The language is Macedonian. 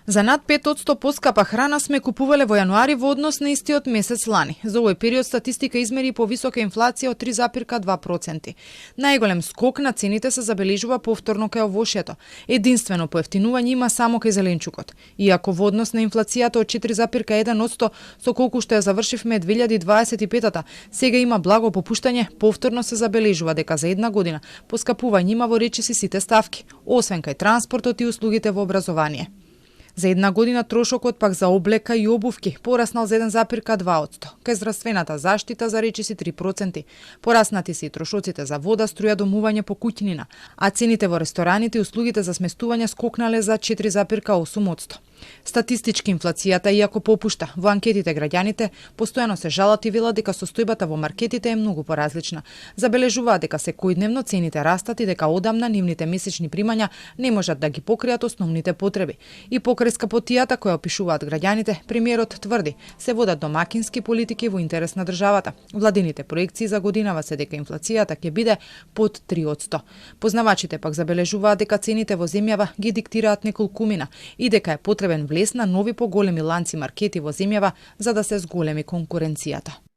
За над 5% поскапа храна сме купувале во јануари во однос на истиот месец лани. За овој период статистика измери и повисока инфлација од 3,2%. Најголем скок на цените се забележува повторно кај овошјето. Единствено поевтинување има само кај зеленчукот. Иако во однос на инфлацијата од 4,1% со колку што ја завршивме 2025-та, сега има благо попуштање, повторно се забележува дека за една година поскапување има во речиси сите ставки, освен кај транспортот и услугите во образование. За една година трошокот пак за облека и обувки пораснал за 1,2%, кај здравствената заштита за речиси 3%. Пораснати се и трошоците за вода, струја, домување по куќнина, а цените во рестораните и услугите за сместување скокнале за 4,8%. Статистички инфлацијата, иако попушта, во анкетите граѓаните постојано се жалат и велат дека состојбата во маркетите е многу поразлична. Забележуваат дека секојдневно цените растат и дека одамна нивните месечни примања не можат да ги покријат основните потреби. И покрај скапотијата која опишуваат граѓаните, премиерот тврди се водат домакински политики во интерес на државата. Владините проекции за годинава се дека инфлацијата ќе биде под 3%. Познавачите пак забележуваат дека цените во земјава ги диктираат неколкумина и дека е потребен влез на нови поголеми ланци маркети во земјава за да се зголеми конкуренцијата.